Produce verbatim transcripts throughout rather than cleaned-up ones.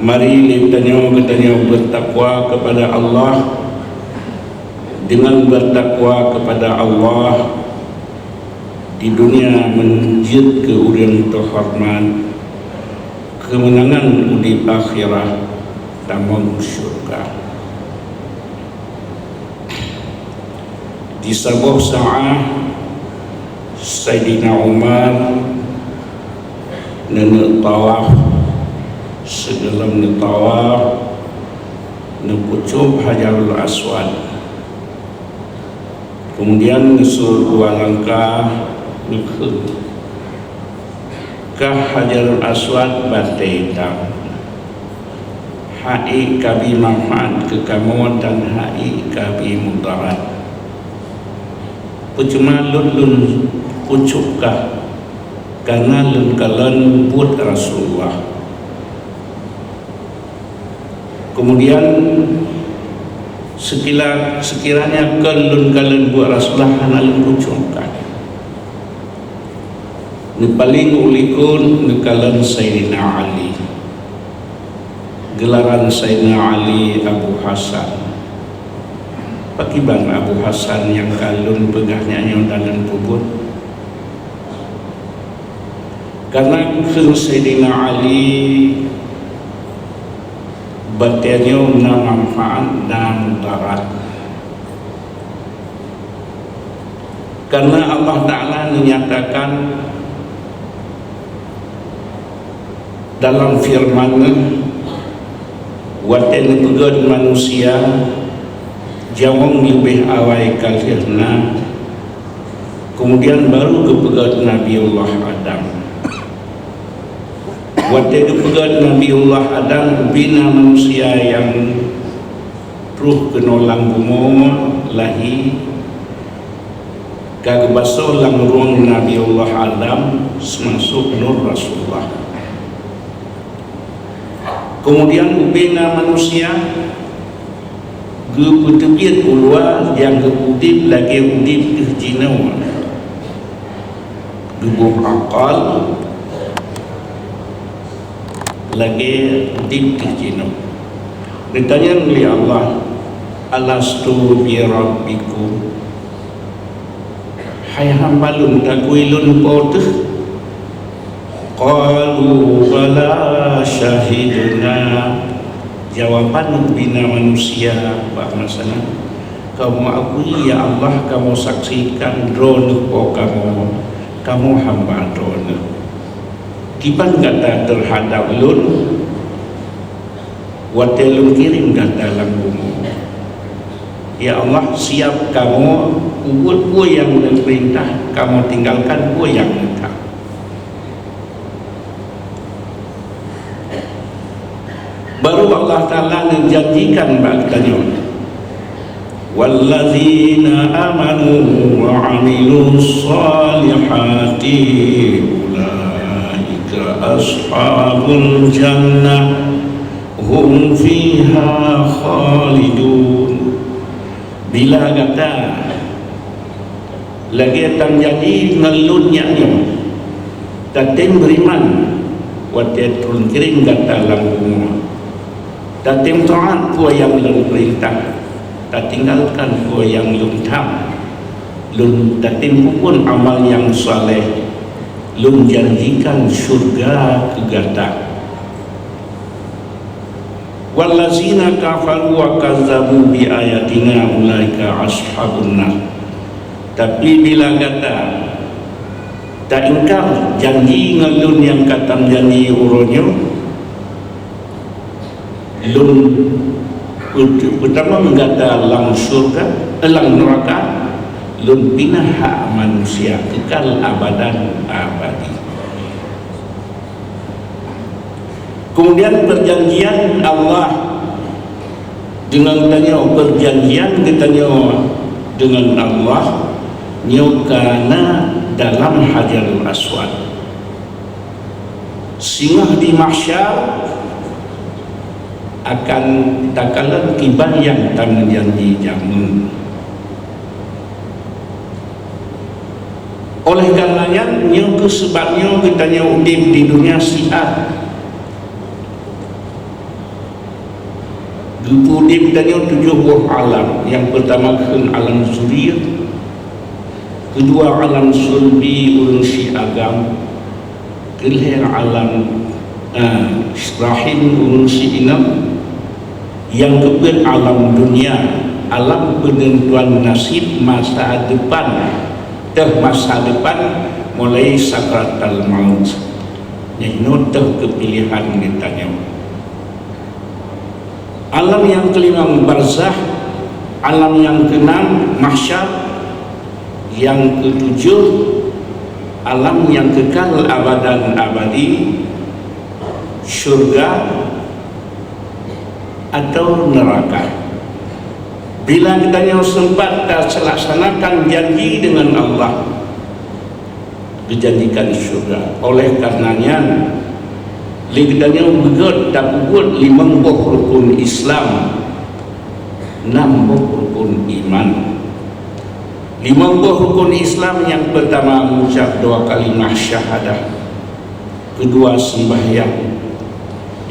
Mari lé tanyoe geutanyoe bertakwa kepada Allah. Dengan bertakwa kepada Allah, di dunia meujeuet keu ureuëng teuhoreumat, keumeunangan udeb akhirat, tamong syeuruga. Di saboh saát, Saidina Umar neuneuk tawaf. Sigohlom neutawaf, neupucok Hajarul Aswad. Kemudian neuseuôt dua langkah neukheun, kah Hajarul Aswad batée itam. Hak ék ka bi manfaat keu kamoe dan hak ék ka bi mudarat. Peucuma lôn lôn pucok kah, kareuna lôn kalon buet Rasulullah. Kemudian, sekila, sekiranya kon lôn kalon buet Rasulullah, hana lôn pucok kah. Neupaleng u likot neukalon Saidina Ali. Geularan Saidina Ali Abu Hasan. Pakriban Abu Hasan nyang ka lôn peugah nyan nyoe dan lôn peubuet? Karena keu Saidina Ali, batée nyoe na manfaat dan mudarat. Karena Allah Ta'ala neunyatakan dalam firman-Nya, watée neupeugét manusia, nyawöng leubeh awai ka lheueh na, kemudian baru geupeugét Nabiullah Adam. Watée geupeugét Nabiullah Adam, ubena manusia nyang troh keunoe lam bumoe lahé, ka geubasoe lam rueng Nabiullah Adam seumasok Nur Rasulullah. Kemudian ubena manusia geupeuteubiet u luwa nyang geuudeb lagée udeb teuh jinoe, geuboh akal lagée udeb teuh jinoe. Geutanyong lé Allah, "Alastu bi rabbikum?" Hai hamba lôn, takui lôn Po teuh? Qalu bala syahidna. Jawaban ubena manusia bak masa nyan, "Kamoe akui, ya Allah, kamoe saksikan Droeneueh Po kamoe, kamoe hamba Droeneueh. Kiban gata teuhadab lôn?" Watée lôn kirém gata lam bumoe. Ya Allah, siab kamoe peubuet peue nyang neupeurintah, kamoe tinggalkan peue nyang neutham. Baru Allah Ta'ala neujanjikan bak geutanyoe, "Wallazina amanu wa amilus salihati ulaika ashabul jannah hum fiha khalidun." Bila gata lagée tanjanji ngon lôn nyan nyoe, tatem beuriman watée lôn kirém gata lam bumoe, tatem taát peue nyang lôn peurintah, tatinggalkan peue nyang lôn tham, lôn tatem peubuet amal nyang saleh, lôn janjikan syeuruga keu gata. Wallazina kafaru wa kazzabu bi ayatina ulaika ashabun nar. Tapi bila gata taingkar janji ngon lôn nyang ka tanjanji uroe nyoe, lôn peutamong gata lam syeuruga, eh, lam neuraka, lôn pinah hak manusia kekal abadan abadi. Kemudian perjanjian Allah deungon tanyoe, perjanjian geutanyoe deungon Allah nyoe ka na dalam Hajarul Aswad. Singoh di mahsyar akan takalon kiban nyang tameujanji jameun. Oleh karena nyan, nyoe keuh seubab nyoe geutanyoe udeb di dunia siat. Udeb tanyoe tujoh boh alam. Nyang peurtama kheun alam zuriat, keudua alam sulbi ureuëng si agam, keulhée alam, eh, rahim ureuëng si inong, nyang keupeuet alam dunia, alam peunentuan nasib masa depan, teuh masa depan mulai sakratal maut. Nyoe teuh keupiléhan geutanyoe. Alam nyang keulimong barzakh, alam nyang keunam mahsyar, nyang keutujoh alam nyang kekal abadan abadi, syurga atau neuraka. Bila geutanyoe seumpat talaksanakan janji deungon Allah, geujanjikan syurga. Oleh kareuna nyan, lé geutanyoe beugét tapeubuet limong boh rukun Islam, nam boh rukun iman. Limong boh rukun Islam, nyang peurtama meucab dua kalimah syahadah, keudua seumbahyang,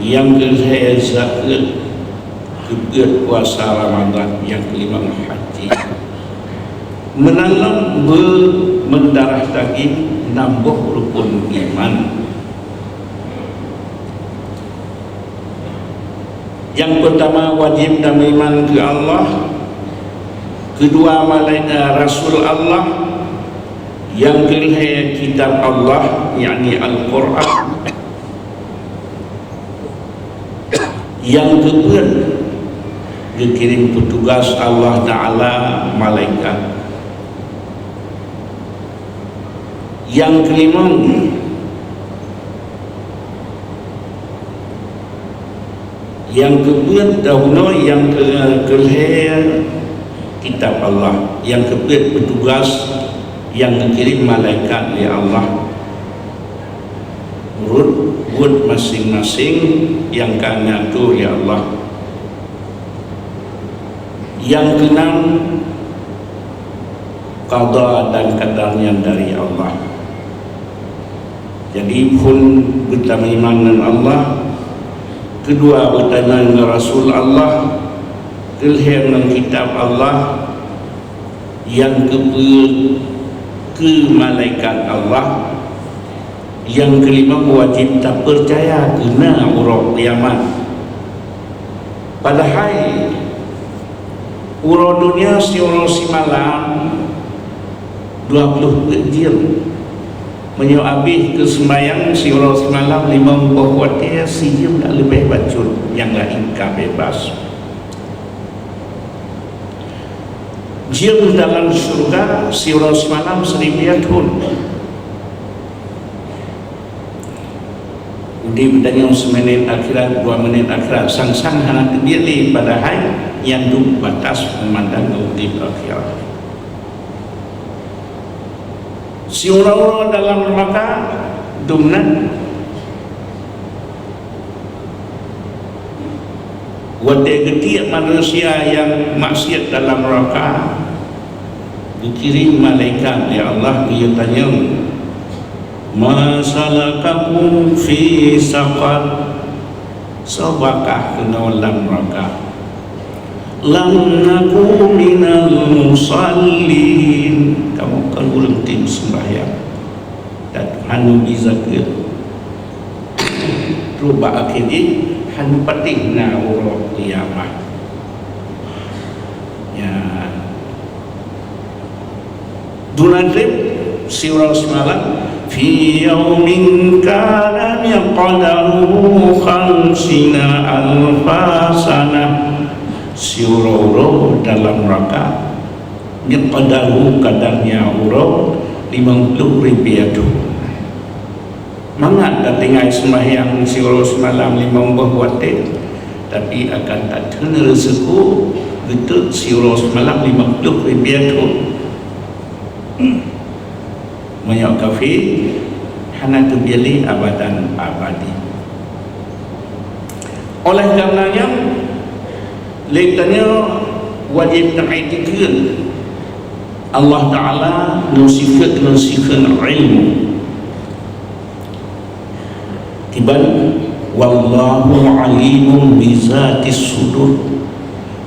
nyang keulhée zakeuet, keupeuet puasa Ramadhan, nyang keulimong haji. Meunan lom beumeudarah daging, nam boh rukun iman. Nyang peurtama wajéb tameuiman keu Allah, keudua malaikat rasul Allah, nyang keulhée kitab Allah, yakni Al-Qur'an. Nyang keupeuet geukirém peutugas Allah Taala malaikat. Nyang keulimong, nyang keupeuet dahunoe nyang keu-, keulhée kitab Allah, nyang keupeuet peutugas nyang geukirém malaikat lé Allah. Rot buet maséng-maséng nyang ka geuatoe lé Allah. Nyang keunam, qada dan qadar nyan dari Allah. Jadi, phon beutameuiman ngon Allah, keudua beutameuiman ngon Rasul Allah, keulhée ngon kitab Allah, nyang keupeuet keu malaikat Allah, nyang keulimong wajéb tapeucaya keu na uroe kiamat. Padahai uroe donya siuroe simalam dua ploh peuet jeuem. Meunyoe abéh keu seumbahyang siuroe simalam limong boh watée, sijeuem dak leubeh bacut, nyang laén ka bebas. Jeuem dalam syeuruga siuroe simalam siribée thon. Udeb tanyoe siminét akhirat, dua minét akhirat, sang-sang hana teubiet lé, padahai nyan dum batas peumandang udeb akhirat. Siuroe-uroe dalam neuraka dum nan. Watée geutiek manusia nyang maksiet dalam neuraka, geukirém malaikat lé Allah geutanyong, "Ma salakakum fi saqar?" Soe ba kah keunoe lam neuraka? "Lam naku minal musallin." Kamoe kon ureuëng tém seumbahyang. Dan hana bi zakeuet. Trok bak akhé jih, hana patéh na uroe kiamat. Ya. Dum nan treb siuroe simalam, "Fi yaumin kana miqdaruhu khamsina alfa sanah." Siuroe-uroe dalam neuraka, miqdaruhu kadarnya uroe limong ploh ribée thon. Mangat tatinggai seumbahyang siuroe simalam limong boh watée, tapi akan tatheun reuseuko geutot siuroe simalam limong ploh ribée thon. Meunyoe kafé, hana teubiet lé abadan abadi. Oleh kareuna nyan, lé tanyoe wajéb taiktikeuet Allah Taala ngon sifeuet-sifeuet ilmu. Kiban, "Wallahu alimun bizatis sudur."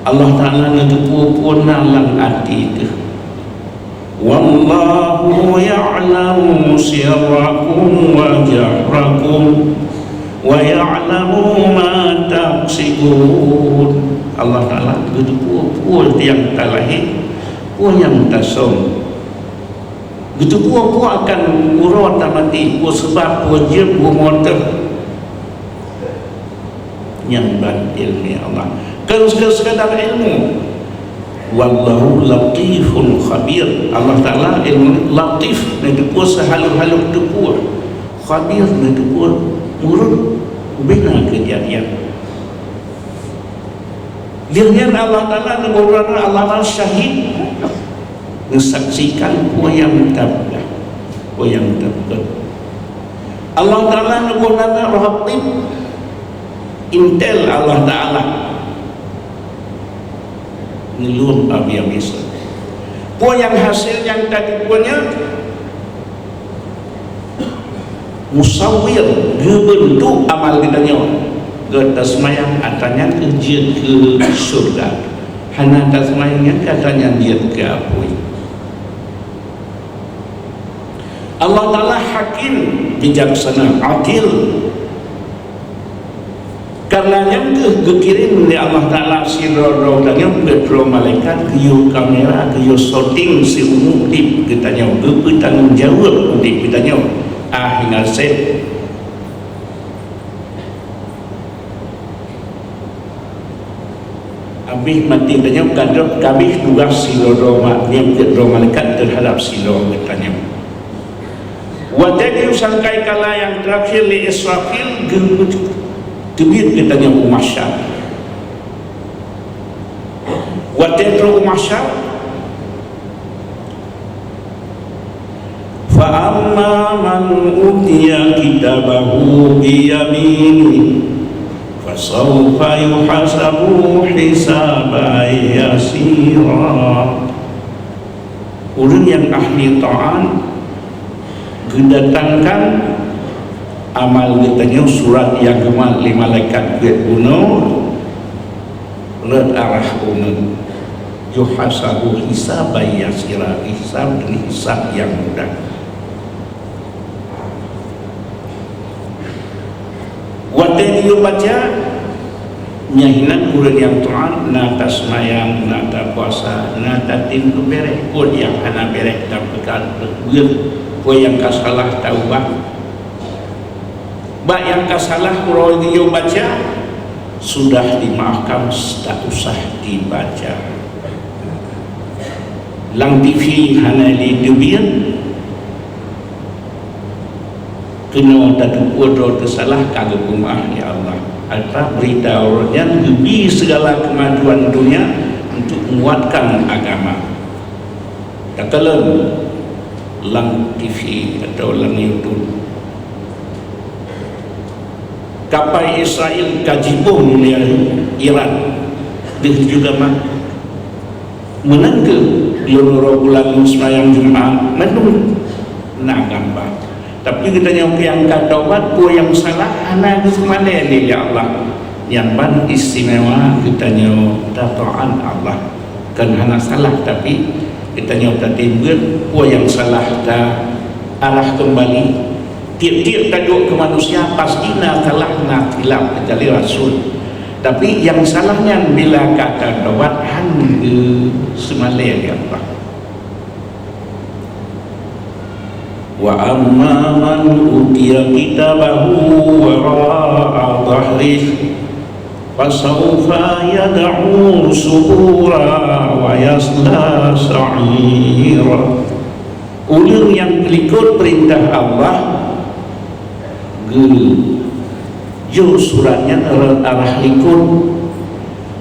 Allah Ta'ala neuteupeue peue na lam até teuh. "Wallahu ya'lamu sirrakum wa jahrakum, wa ya'lamu ma taksibun." Allah Ta'ala geuteupeue peue nyang talahé, peue nyang tasöm. Geuteupeue peue akan uroe tamaté, peue sabab, peue jeuet, peue meuteuk. Nyan ban iéleumé Allah. Kon sekadar ilmu. "Wallahu latifun khabir." Allah Ta'ala ilmu latif, neuteupeue seuhalôh-halôh teupeue. Khabir, neuteupeue meureuet ubena keujadian. Lheueh nyan Allah Ta'ala neuboh droe, Allah Ta'ala syahid, neusaksikan peue nyang tabuet, peue nyang tabuet. Allah Ta'ala neuboh droe raqib, intel Allah Ta'ala neulom abis-abis. Peue nyang hasé nyang tadi peue nyan? Musawwir, geubeuntuk amal geutanyoe. Geutaseumayang atra nyan keuh jeuet keu syeuruga. Hana taseumayang nyan atra nyan jeuet keu apui. Allah Ta'ala hakim, bijaksana, adil. Karena nyan keuh geukirém lé Allah Ta'ala sidroe-droe geutanyoe peuet droe malaikat geuyue kamera, geuyue syuting siumu udeb geutanyoe, geupeutanggong jaweueb udeb geutanyoe. Ah, hingga seb. Abéh maté geutanyoe ka deuh, ka abéh tugaih sidroe-droe ma-, nyang peuet droe malaikat teuhadap sidroe geutanyoe. Watée geuyue sangkai kala nyang teurakhir lé Israfil, geupeu-, teubiet geutanyoe u mahsyar. Watée trok u mahsyar, "Fa amma man utiya kitabahu biyaminihi, fasaufa yuhasabu hisaban yasira." Ureuëng nyang ahli taát geudatangkan amal geutanyoe, surat nyang geumat lé malaikat peuet bunoe, rot arah uneuen. Yuhasabu hisaban yasira, hisab dan hisab nyang mudah. Watée geuyue baca, nyan hinan ureuëng nyang taát, na taseumayang, na tapuasa, na tatem keu beureh, peue nyang hana beureh tapeukat, peue nyang ka salah taubah. Bak nyang ka salah uroe geuyue baca, sudah dimaafkan, tak usah dibaca. Lam T V hana lé teubiet, keunoe tateupeue droe teusalah ka geupeumaáh lé Allah. Atra beurita uroe nyan geubri sigala keumajuan donya untuk menguatkan agama. Takalon lam T V atau lam YouTube. Kapai Israel ka jibom lé Iran deuh juga mah. Meunan keuh lôn uroe bulan seumayang Jumat mandum na gamba. Tapi geutanyoe nyang ka taubat, peue nyang salah hana geuseumalée lé Allah. Nyan ban istimewa geutanyoe tataát Allah. Kon hana salah, tapi geutanyoe tatem beuet, peue nyang salah ta arah keumbali. Tieb-tieb taduek keu manusia pasti na salah, na khilaf, kecuali rasul. Tapi nyang salah nyan bila ka taubat, han geuseumalée lé Allah. Wa amma man utiya kitabahu wara'a dhahrih, fasaufa yad'u subura wa yasla sa'ira. Ureuëng nyang peulikot peurintah Allah, geujok surat nyan rot arah likot,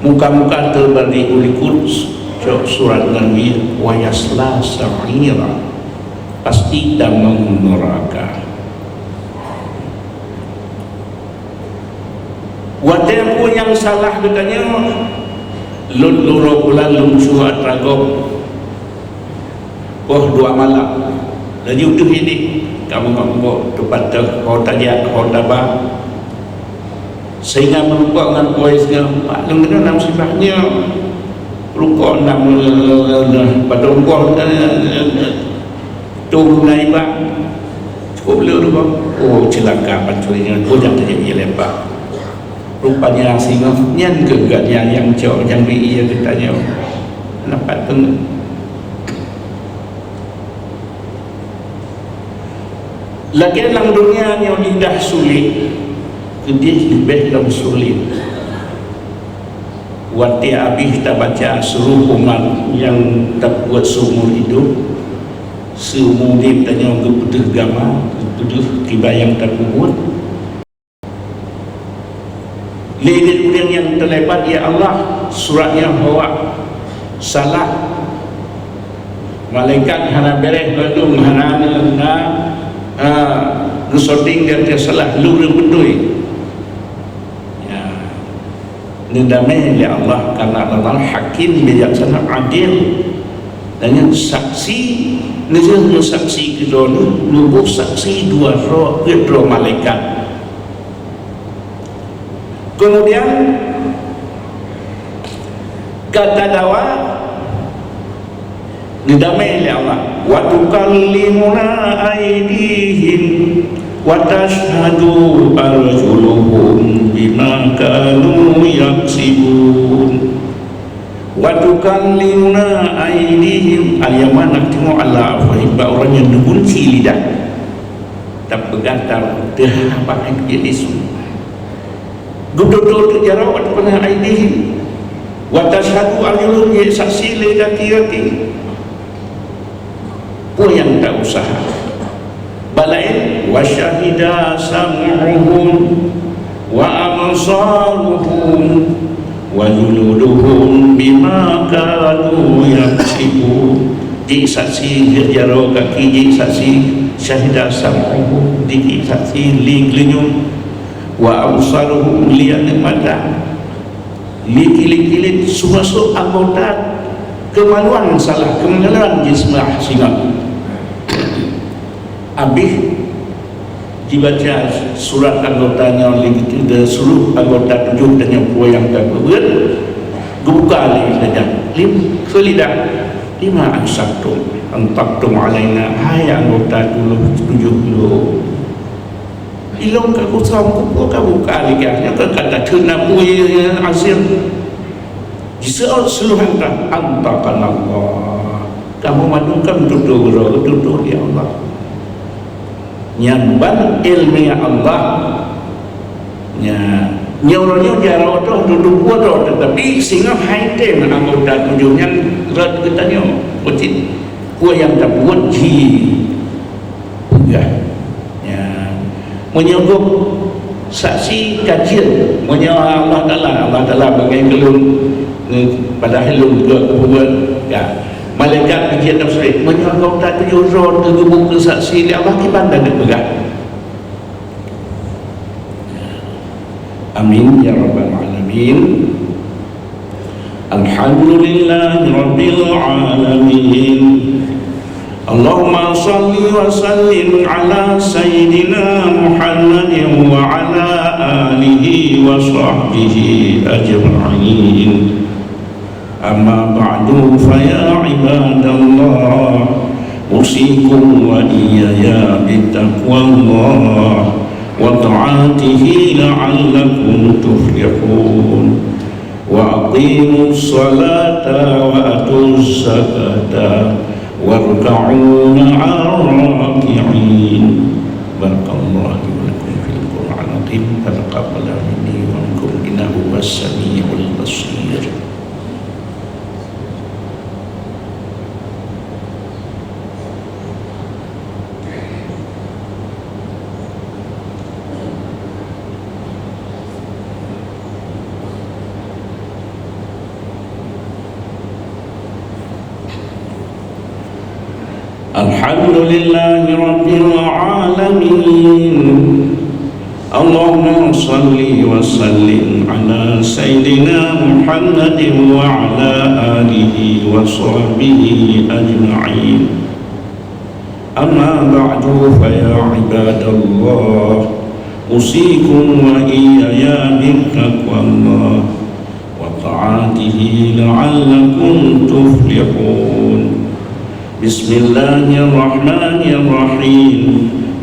muka-muka teubalik u likot, cok surat ngon miet, wa yasla sa'ira, pasti tamong neuraka. Watée peue nyang salah geutanyoe, lôn uroe bulan lôn sua atra gob. Poh dua malam, laju teuh idéh, kamoe-kamoe teupatôh ho tajak, ho taba. Sehingga meurumpok ngon poh singoh, "Pak, lôn deungoe na musibah nyoe." Rukok nam padong boh, eh, tum na ibak. Cukup le rukok. Oh, celaka pancuri nyan. Oh, jak tajak ie lepak. Rupanya singoh nyan keuh gata nyang cok, nyang bi ie geutanyoe. Nampak teungeut. Lagèe lam donya nyoe lidah sulet, keudeh leubeh lom sulet. Watèe abéh tabaca seuluruh umat nyang tapeubuet seumur idop, seumur udép tanyoe geupeudeuh gama, geupeudeuh kiban nyang tapeubuet. Lé ureueng nyang teulibat, ya Allah, surat nyan hoax, salah. Malaikat hana bèrèh bandum, hana, hana, ha, geusyuting di ateueh salah, lurus beutôi. Ya. Neudamé lé Allah, karena Allah hakim, bijaksana, adil. Dan nyan saksi, neujeuet saksi keudroe, neuboh saksi dua droe, peuet droe malaikat. Kemudian, kata dawa, neudamé lé Allah, "Wa tukallimuna aidihim wa tasyhadu arjuluhum bima kanu yaksibun." "Wa tukallimuna aidihim." Al-yaman, artinya Allah, bak ureueng nyang neugunci lidah. Tapeugah, teuhah bak ain keubiet isu. Geututoe teuk jaroe, "Wa tukallimuna aidihim. Wa tasyhadu arjuluhum," jeuet saksi lé gaki-gaki. Peue nyang ta-useuha? Bak laén, "Wa syahida sam'uhum wa absaruhum wa juluduhum bima kanu yaksibun." Jeuet saksi jaroe gaki, jeuet saksi, syahida sam'uhum, jeuet saksi lé geulinyueng, wa absaruhum, lé aneuk mata. Lé kilat-kilat, seumasok anggota keumaluan salah, keumaluan jismah singoh. Abéh jibaca surat anggota nyoe lé geutanyoe, seuluruh anggota tujoh tanyoe peue nyang tapeubuet, geubuka lé lidah, lim, keu lidah, "Lima ansaktum, antaqtum alaina," hai anggota tujoh, tujoh lôn. Ilôn ka kusöm, keupeue ka buka lé gah? Nyoe ka, ka tatheun na peue nyang asai. Jiseuôt seuluruh anggota, "Antaqanallah." Kamoe mandum ka meututoe, geututoe lé Allah. Nyan ban iéleumé Allah. Nya, nyoe uroe nyoe jaroe droe, dudoe droe, teutapi singoh hai tem anggota tujoh nyan rot geutanyoe. Peue cit, peue nyang tabuet jih. Peugah. Ya. Meunyoe gob saksi ka jeuet, meunyoe Allah Taala, Allah Taala beungéh keu lôn, padahai lôn geubuet, ya. Malaikat ka jeuet tafsir, meunyoe anggota tujoh droe teugeubuk keu saksi lé Allah, kiban dan peugah. Amin ya rabbal alamin. Alhamdulillahi rabbil alamin. Allahumma shalli wa sallim ala sayyidina Muhammadin wa ala alihi wa sahbihi ajma'in. Amma ba'du, fa ya ibadallah, usikum wa iyaya bitaqwallah wa ta'atihi la'allakum tuflihun. Wa aqimus salata wa atuz zakata warka'u ma'ar raki'in. Barakallahu li wa lakum fil Qur'anil Azim, wa taqabbal minni wa minkum innahu huwas samiul basir. Alhamdulillahi rabbil alamin. Allahumma shalli wa sallim ala sayyidina Muhammadin wa ala alihi wa sahbihi ajma'in. Amma ba'du, fa ya ibadallah, usikum wa iyaya bitaqwallah wa طاعته لعلكم تفلحون. بسم الله الرحمن الرحيم.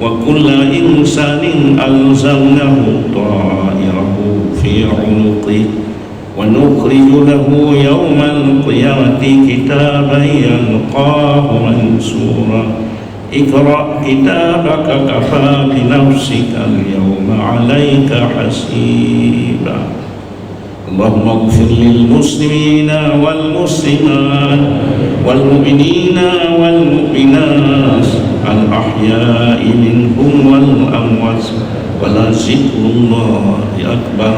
وكل إنسان ألزمناه طائره في عنقه ونخرج له يوم القيامة كتابا يلقاه منشورا. اقرأ كتابك كفى بنفسك اليوم عليك حسيبا. اللهم اغفر للمسلمين والمسلمات والمؤمنين والمؤمنات الأحياء منهم والأموات ولذكر الله أكبر.